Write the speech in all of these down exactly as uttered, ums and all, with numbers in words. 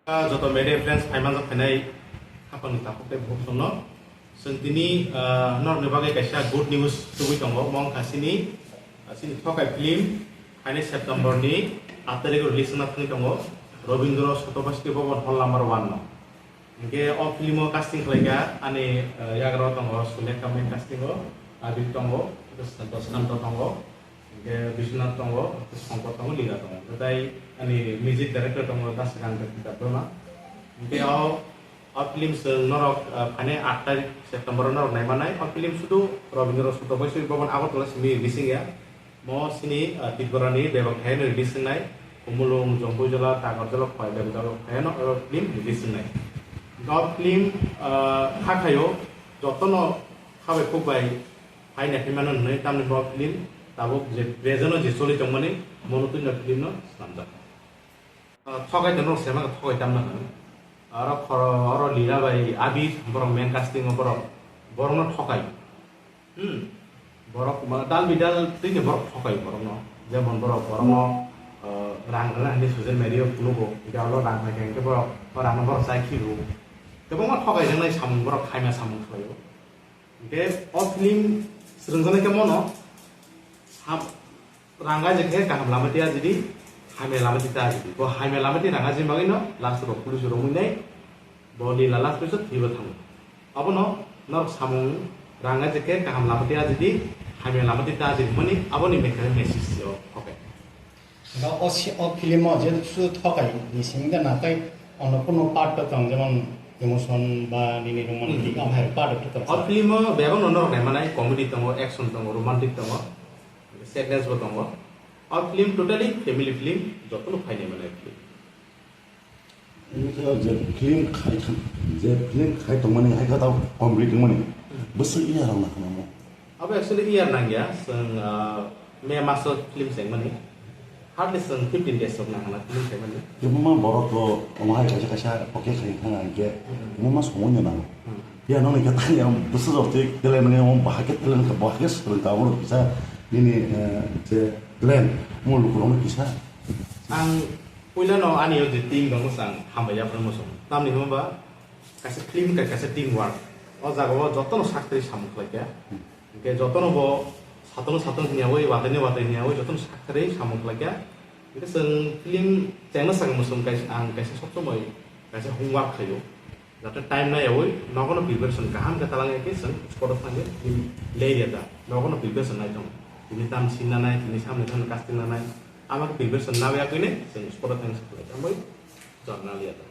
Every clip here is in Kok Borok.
Ah, joto media friends, phaimanjak phainai hapangni takhuk tei bukhuk songno. Chwng tini, ah, norokni bagwi kaisa good news tubui tongo. Omo wngkha chini, ah, chini Thokai film phainai September ni aat tarikh release wngna thangwi tongo. Robindra Sotobasti Bhavan Hall number one no. Hinkhe o film o casting khlaikha ani, ah, yagra tongo Sulekha main casting o, Abir tongo, Santosh Kanta tongo. Hinkhe Biswanath tongo, Shankar tongo, Lila tongo. Hinkhe tai ani music director tongo, Dasrang Debbarma. Hinkhe o, o film chwng norok, ah, phainai aat tarikh September o norok naimanai. O film sudu Rabindra Sotobasti Bhavan Agartala simi releasing ya. Mo sini, ah, Tripura ni bebak thaino release wngnai. Khumulwng, Jampuijala, Takarjala, Khowai bebak jala thaino o film release wngnai. Hinkhe o film, ah, hakhaio jotono khabai khukbai Hai naikhe mano hwnwi tamni bo film tabuk je present o je choli tongmani mono twi no film no swnamjak. Ah, thokai tongno sema khe thokai tamna hwn. Oro khoro, oro Lila bai Abir borok main casting o borok, borok no thokai. Hmm. Borok ma dal bidal twi ni borok thokai borok no. Jemon borok, borok no, ah, rang rwna hwnwi social media o phunukgo. Hingke olo rang phai khe hingke borok, o rang no borok chai khibo. Kwbangma thokai rwnai samung borok khaima samung khlaio. Hingke o film srwngjaknai khe mono sam-, rang aje khe kaham lama tei ajidi, hamya lama tei ta ajidi. Bo hamya lama tei rang aje bagwi no last o police romwi nai bo Lila last o thwibo thango. Abono norok samung rang aje khe kaham lama tei ajidi, hamya lama tei ta ajidi hwnmani aboni mekhai message o, okay. Ga o si-, o film o je su thokai ni simi ga na kai ono kono part to tong, jemon emotion ba nini romantic, hmm, am hai part to tong. O film o bebak no norok nai manai, comedy tongo, action tongo, romantic tongo, sadness bo tongo. O film totally family film, joto no phai nai manai film. Nini khe je film khai thang, je film khai tongmani hai khe tao comedy tongmani. Hmm. Bwswk iya rok na khna mo. Abo actually year nangya, chwng, ah, May maso film chengmani. Hardly chwng fifteen days rok nangna film chengmani. Tebo ma borok to omo hai kaisa kaisa poke khai thang ang khe. Hmm. Omo ma somoi no nango. Hmm. Ya nang khe tani ang bwswk jor twi telai mani omo bahai khe telai kha bahai khe swrwng ka omo kisa nini, eh, je plan omo lukurok no kisa. Ang puila no ani o je team rok no chang hambai ya phano mo song. Tamni hwnba kaisa film ka kaisa team work. O jaga o jotono sak twi samung khlai kha. Hingke jotono bo satono sato hwnyawi, watwino watwi hwnyawi jotono sakharwi samung khlaikha. Hingke chwng film chengna sakha mwswng kaisa, ang kaisa sob somoi kaisa homework khaio. Jate time naiyawi nogono preparation kaham khe talangya khe chwng spot o thangwi film lerya da. Nogono preparation nai tongo. Tini tam scene nanai, tini samni samni casting nanai. Ama khe preparation naiya kwini chwng spot o thangwi sakha. Tambai jor naliya da.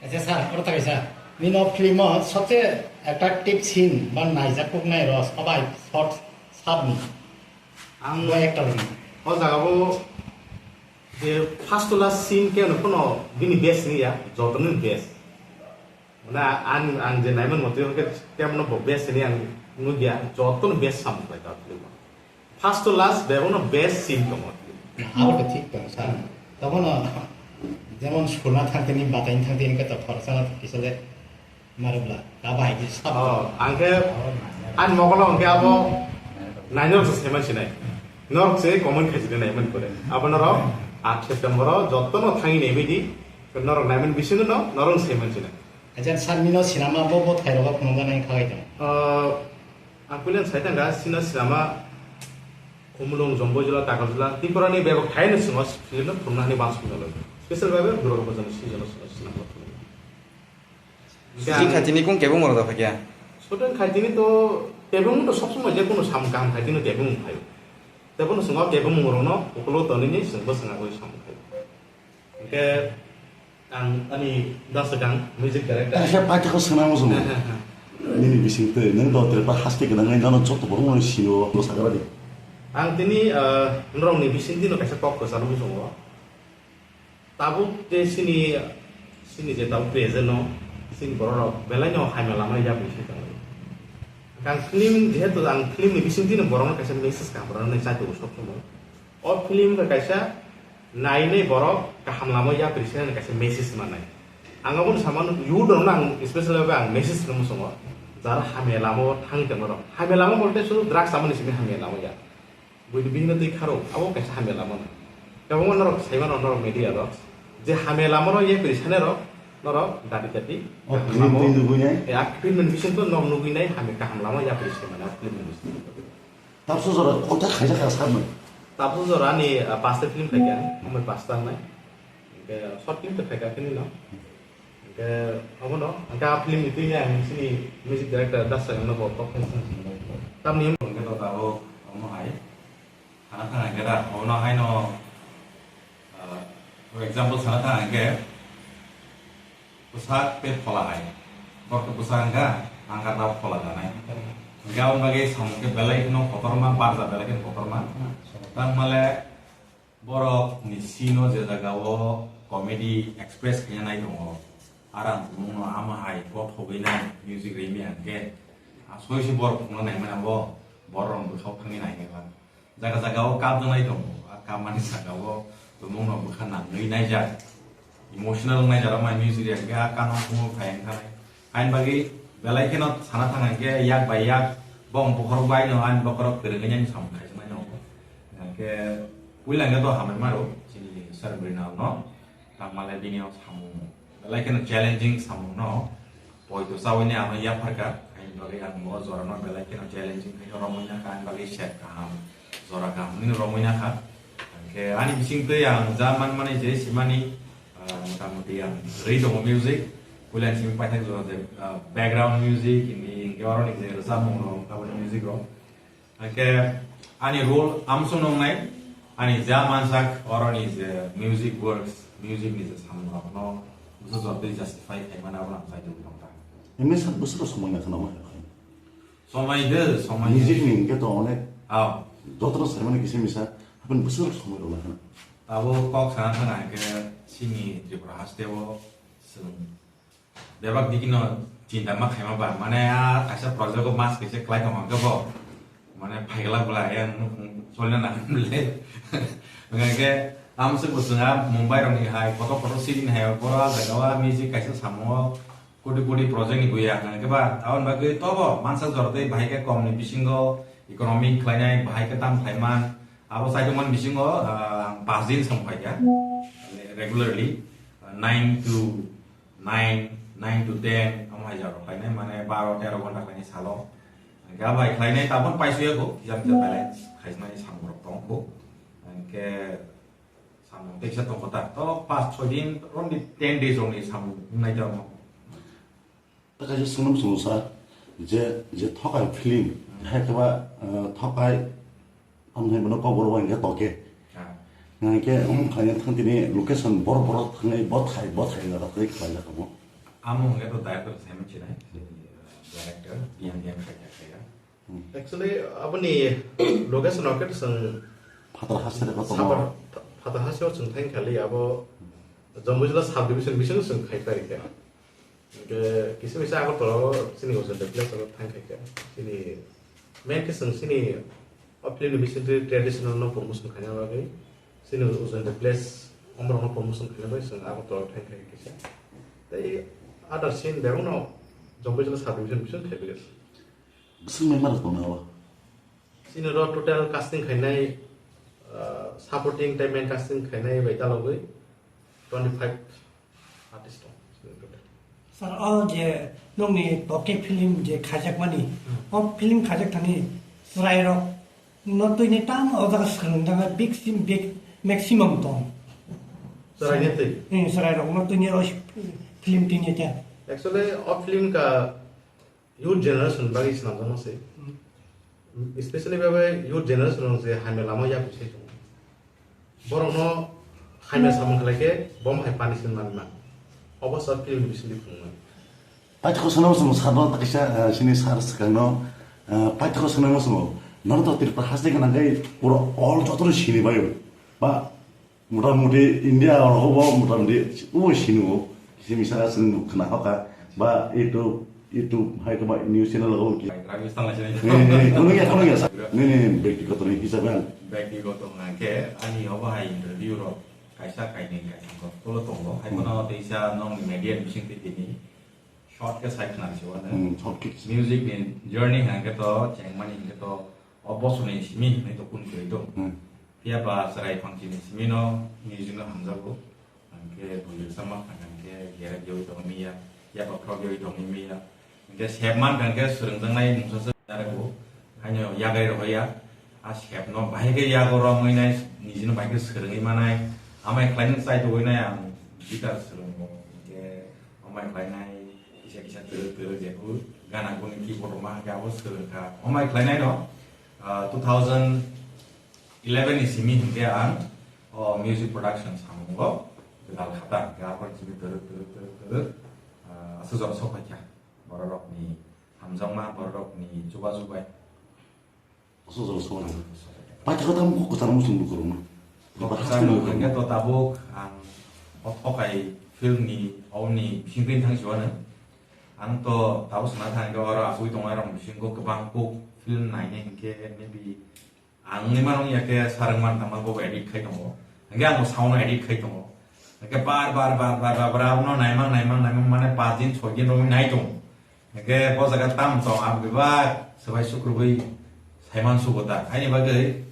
Acha sir, oro ta kaisa. Nini o film o sobse attractive scene ba naijak kuk nai rw sabai shot sabni. Ang bo actor ni. O jaga o je first to last scene khe no kono bini best ni ya, joto ni best. Mane ang, ang je naiman motwi hwnkhe kemno bo best ni ang nugya, joto ni best sam khlai ta film o. First to last, bebakno best scene tongo. Abo to thik tongo, sir. Tobono jemon suna thangtini, bataini thangtini khe to khoroksa no kisa le maribla. Abo hai khe sab. Oh, ang khe ani mokolo hwnkhe abo nainok se saiman sinai. Norok se comment khai sinai naiman kore. Abo norok aat September o jotono thangwi naibaidi norok naiman bisingo no norok saiman sinai. Acha sir, nino sinama bo bo thairok phunukjak nai khagai tongo. Ah, Ang puila sai tangka, sino sinama, Khumulwng, Jampuijala, Takarjala, Tripura ni bebak thaino swngo film no phunukna hwnwi uansukmani bagwi. Special bai bai Borok Bojong ni season o swngo sinama phunukna. Shooting khaitini kung kebengma rwjak phaikha? Shooting khaitini to kebengma to sob somoi je kono samung kaham khaitini kebengma phaio. Tebo no swngo kebengma rokno ukolo tonwi ni chwng bwswng agwi samung khaio. Hingke ang ani da swkang music director. Kaisa paithakgo swnamo chwng. He, he, he. Nini bising twi nwng do Tripura haste gwnangwi nono joto borokno sio, bwsakra di. Ang tini, ah, norokni bisingtwi no kaisa kok kwcharo muchungo. Tabuk je chini, chini je tabuk present no, chini borok rok belai no hamya lama yapri se tongo. Ang film, jehetu ang film ni bisingtwi no borokno kaisa message ka borokno chai tongo sob somoi. O film khe kaisa nainai borok kaham lama yapri se kaisa message manai. Ang abono samano youth rokno ang special bai ang message rwna muchungo. Jara hamya lama o thang tongma rok. Hamya lama bolte sudu drugs chamani simi hamya lama ya. Buini bihikno twi kharo, abo kaisa hamya lama no. Kwbangma norok saimano norok media rok. Je hamya lama no yapri sane rok, norok dati dati. Oh, kaham film lama twi nugui nai? Ya, film ni bising to nok nugui nai, hamya kaham lama yapri se mana film ni bising. Tabso jora kota khaijak kha sakno? Tabso jora ani, ah, pasta film khaikha, amai pasta nai. Ke short film to khaikha kini no. Ke abo no, angka film ni twi ang sini music director Das Sayang no bo kok khaisa. Tamni ke to tabo, omo hai. Sana thang hingke da, obono haino, ah, for example, sana thang hingke, bwsak tei phola hai. Borok khe bwsak hingka, ang khe tabuk phola janai. Hingke aboni bagwi samung khe belai kheno kotorma, barja belai kheno kotorma. Tangmale borok ni sino je jaga o comedy express khaina nai tongo. Arang tumung no ama hai bothogwi nai music rimi hingke. Asoi se borok phungna nai mani abo borok rok bwkhao thangwi nai nai. Jaga jaga o kap wngnai tongo, a kapmani saka o tumung no bwkha nangwi naijak, emotional wngnai jora mai music ya, hingke a kano kumo phai wngkha nai. Aini bagwi belai kheno sana thang hingke yak bai yak bong bokhorok bai no ani bokhorok kwrwngwi ani samung khaijak nai no. Hingke puila hingke to hambai maro chini Sir Mrinal no. Tangmale bini o samung belai kheno challenging samung no poito chawi ni ano yapharka, ani bagwi ang bo jora no belai kheno challenging khe romwi nakha, ani bagwi set kaham, jora kaham ni romwi nakha. Hingke ani bising twi ang ja man mani je simani, ah, mota moti ang rwi tongo music, puila ni simi paithak jora je, ah, background music, ni hingke oro ni je rwchapmung rok, aboni music rok. Hingke ani role amsong nongnai, ani ja mansak oroni je music works, music ni je samung rokno bwsajwk twi justify khaimani abo ang kaitor tongkha. Emni sak bwswk somoi na khana ma? Somoi de, somoi de. Music ni hingke to onek. Aw. Jotono saimani kisa misa, happen bwswk somoi rok na khana. Abo kok sana thang hingke chini Tripura haste o chwng Bebak dikino chinta ma khaima ba, mane a kaisa project o mas kaisa klai tong hwnkhe bo, mane phaigla bwla yang nukhung cholna nang le. Hwnkhe amswk bo chwng a Mumbai rokni hai kotor kotor city ni hai, boro a jaga o a music kaisa samung o koti koti project ni buya hwnkhe ba, aboni bagwi tobo mansa jora tei bahai khe kom ni bisingo economic khlainai, bahai khe tam khlaiman, abo sai tongmani bisingo, ah, ang pas din samung khaikha regularly, ah, nine to nine, nine to ten, omo hai jora khlainai, mane baro tero ghonta khlainai salo. Hingke abo hai khlainai, tabuk paisuya kho, kisa kisa balance khainai samung rok tong kho. Hingke samung teisa tong kho ta, to pas choi din, only ten days rokni samung wngnai ta omo. Ta kaisa swngno swngsa je, je thokai film, hai khe ba, eh, thokai Tamo hai bono kok borok bai hingke toke. Ah. Hingke omo khlaina thang tini location bor bor thangwi bothai bothai jaga tei khlai jak tongo. Amo hingke to director sai minchinai, director, yang yang khaijak khaijak. Hmm. Actually, aboni location o khe chwng Phatar hasere ko tongo. Sapar, Phatar haseo chwng thang khali abo Jambujala subdivision bisingo chwng khai pai khe. Hingke kisa misa Agartala o chini Ujjain Place o thang khaikha. Chini main khe chwng chini o film ni bisingtwi traditional no promotion khaina bagwi, chini Ujjain Place omorok no promotion khaina bagwi chwng Agartala o thang khaikha kisa. Tei other scene bebak no Jambujala subdivision bising khai bagwi. Bwswk member tong nai o? Chini oro total casting khainai, ah, supporting tei main casting khainai bai dalogwi twenty five artist tong chini total. Sir, o je nokni toke film je khaijakmani, hmm, o film khaijak thani chwrairok no twini tamo o jaga swrwng jaga big sim-, big maximum tong. Chwraini twi? Hmm, chwrairok no twini o film twini khe. Actually, o film ka youth generation bagwi swnamjakma se. Hmm. Especially bebak youth generation rok je hamya lama yapri se tongo. Borokno hamya samung khlai khe bo hai punishment manma. Obo sa film ni bisingtwi phunuknai. Paithakgo sanama chwng sarno ta kaisa, eh, sini sar swkangno, eh, paithakgo sanama chwng. Nono to Tripura haste gwnang khe pura all jotono sini baio. Ba Motamoti India oro bo motamoti o sini o, kisa misa chwng nuk khna hoka, ba YouTube, YouTube hai khe ba news channel o ki. Bai, bai, bwsang lai sinai. Ne, ne, ne, kono ya, kono ya, sa-, ne, ne, ne, byaktigoto ni hisab ang. Byaktigoto hwnkhe ani obo hai interview rok kaisa kainwi kaisa kok tolo tongo. Hai hmm, phano teisa nokni media ni bisingtwi tini short khe sai khna rwsi o, ne? Hmm, short khe. Music ni journey hwnkhe to chengmani hwnkhe to o bosor ni simi hinwi to kunu kwrwi tong. Hmm. Phiya ba chwrai phang chini simi no music no hamjago. Hwnkhe bwrwi rwchapma phan hwnkhe gerek yaui tongwi manya, yakokrok yaui tongwi manya. Hwnkhe sep mankha hwnkhe swrwngjaknai mungsa se narago, haino yagai rohoya. A sepno bahai khe yago romwi nai, nijino bahai khe swrwngwi manai. Amai khlainani chai togwi nai ang guitar swrwngo. Hwnkhe amai khlainai kisa kisa twrwk twrwk jephuru gana guni keyboard rok ma hwnkhe abo swrwngkha. Amai khlainaino, ah, two thousand eleven ni simi hwnkhe ang o music production samungo gwdal kha ta. Hwnkhe aphuru simi twrwk twrwk twrwk twrwk, ah, aswk jora sok phaikha. Bororokni hamjakma, bororokni chubachu bai. Aswk jora sok nang. Paithakgo tamo kok kwchar muchung bukurungno. Kok kwchar bukurungno hwnkhe to tabuk ang o thokai film ni, oboni bisingtwi thang siwano. Ang to tabuk sana thang khe oro asugwi tongnai rok bisingo kwbang kuk film nainai hwnkhe maybe ang wngwi mano wngya khe sarang man tangma bobo edit khai tongo. Hwnkhe ang bo sound edit khai tongo. Hwnkhe bar bar bar bar bar bar abono naimang naimang naimang mane paanch din soi din romwi nai tongo. Hwnkhe bo jaga tam tong ang bebak swbai sukrubwi saiman sugo ta. Haini bagwi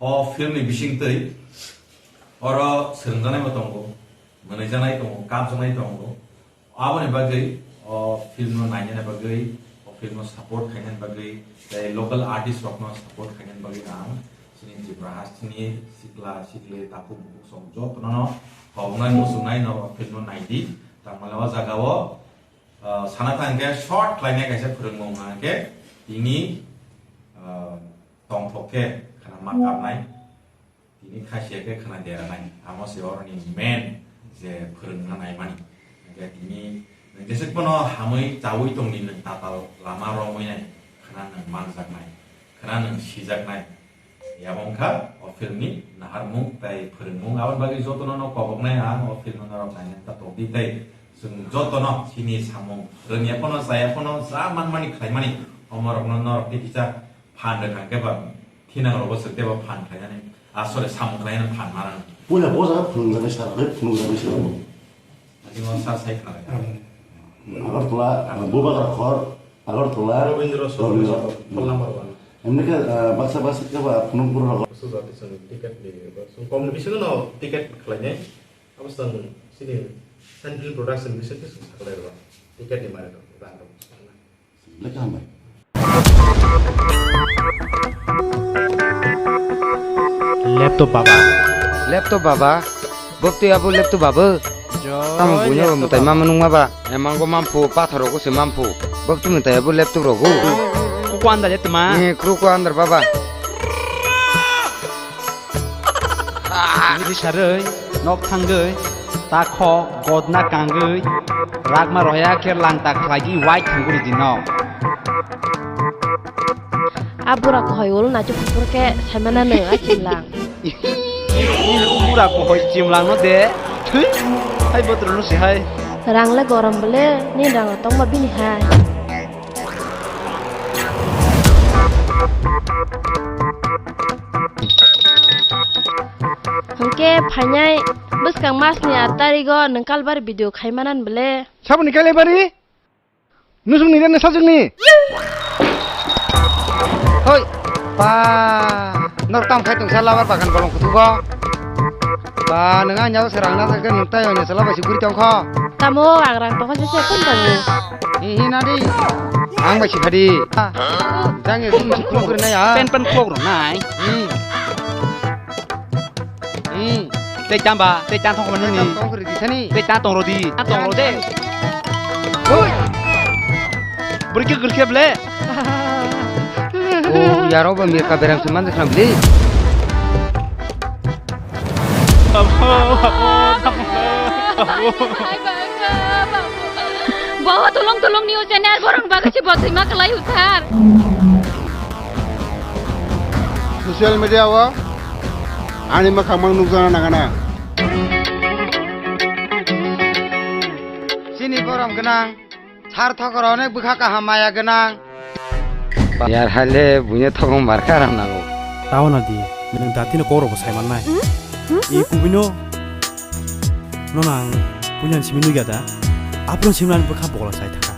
o film ni bisingtwi oro swrwngjaknai bo tongo, mwnwijaknai tongo, kapjaknai tongo. Aboni bagwi o film no nainani bagwi, o film no support khainani bagwi, tei local artist rok no support khainani bagwi ang chini Tripura hasteni sikla sikli takhuk bukhuk song jotono no khoboknai muchungnai no o film no naidi. Tangmale o jaga o, ah, sana thang khe short khlainai kaisa phwrwngmung hwnkhe tini, ah, tongthok khe khana ma kapnai. Tini khasia khe khwna dera nai, amo se oroni main je phwrwngna naimani. Hwnkhe tini nwng jesuk phano hamwi chaui tongdi, nwng tatal lama romwi nai, khwna nwng manjaknai, khwna nwng sijaknai. Yabo wngkha o film ni naharmung tei phwrwngmung. Aboni bagwi jotono no koboknai ang o film no norok naina ta tokdi tei chwng jotono chini samung rwngya phano, chaya phano, ja manmani khlaimani omorokno norok tei kisa phan rwkha khe ba thinang rogo swk tei bo phan khlainani, ah, sorry, samung khlainani phan manang. Puila bo jaga phunukjaknai sir, bai phunukjaknai sir. Ani mo sir sai khnalai. Agartala, ah, Bubagra khor, Agartala, Rabindra Sor, Rabindra. Roll number one. Emni khe, ah, baksa baksa khe ba phunukbur rogo. Baksa jati chwng ticket ni, chwng kom ni bisingo no ticket khlainai. Abo chwng chini Senfilm Production bisingo khe chwng saklai rwla. Ticket ni mari rok, rang rok. Lekha hambai. Laptop baba. Laptop baba. Bwktwi abo laptop baba. Joy tamo buino laptop mutai baba. Mama nungma ba. Emango mamphu, pathor rokgo se mamphu. Bwktwi mutai abo laptop rogo. Kuku andar ya tma. Eh, kru ko andar baba. Ini saroi, nok thangoi, takho, godna kangoi, rakma roya khe langta khlaigwi wai thangwi ridi nok. A bura kohoi ulo nacho kupur khe saimana no a chimlang. Bura kohoi chimlang no de, thwi, hai botro no si hai. Rang le gorom bole, ni rang tongma bini hai. Hwnkhe phainai bwskang masni aat tarigo nwng kalbari video khai manan bole. Saboni kalbari? Nusungni rene sajwkni? Hoi, pa, nor tam khai tongsa labar bagan bolong kutugo. Ba, nwng ani yago se rang na sakhe nwng tai onya sala bai se guri tongkho. Tamo ang rang tongkha se se kun tamo. Hi hi na di. Ang bai se phadi. Jang e kum se kum guri na ya. Pen pen khok rok nai. Hmm. Hmm. Tei tamba, tei tang thok mani ni. Tong guri di sani. Tei tang tong rodi. Tang tong rodi. Hui. Beri ke gurke ble. Oh, yaro ba mirka beram se man kham bli. Bawa tolong tolong niyo channel borong baga si botoi ma kalai uthar. Social media o ani makhang mang nukjana nangana. Chini borom gwnang. Sar thokor onek bwkha kaham maya gwnang. Yar haile buine thokong barkha ram nango. Tao na di, nwng datino kok rokbo sai mannai. Hmm? Hmm? E kubino no nang puilan simi nugya da. Apno simlan bwkha bola sai thaka.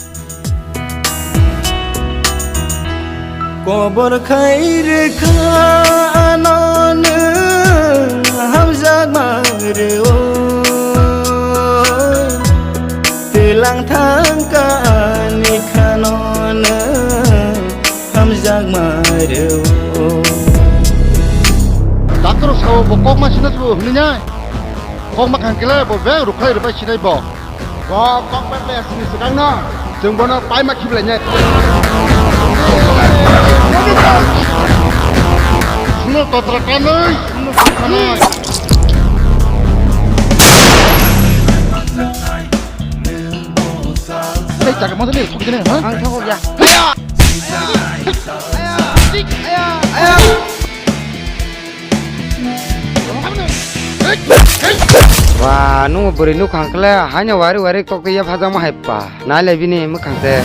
Kobor khai rwkha ano nwng hamjakma rw-o. Rang thangka ani khano nwng hamjakma rwo. Doctor sao bo kokma sinai bo hwnwi nai. Kokma khangkele bo beng rukhlai rwbai sinai bo. Bo kokma ple asini swkangno chwng bono paima khiblai nai. Suno totra kanai, suno kanai. Tei jaga masa ni thok jene, ha? Ang thok ya. Wa, nung bwrwi nukhang kle, haino wari wari tok ya phajama hai pa. Nai le bini mukhang se.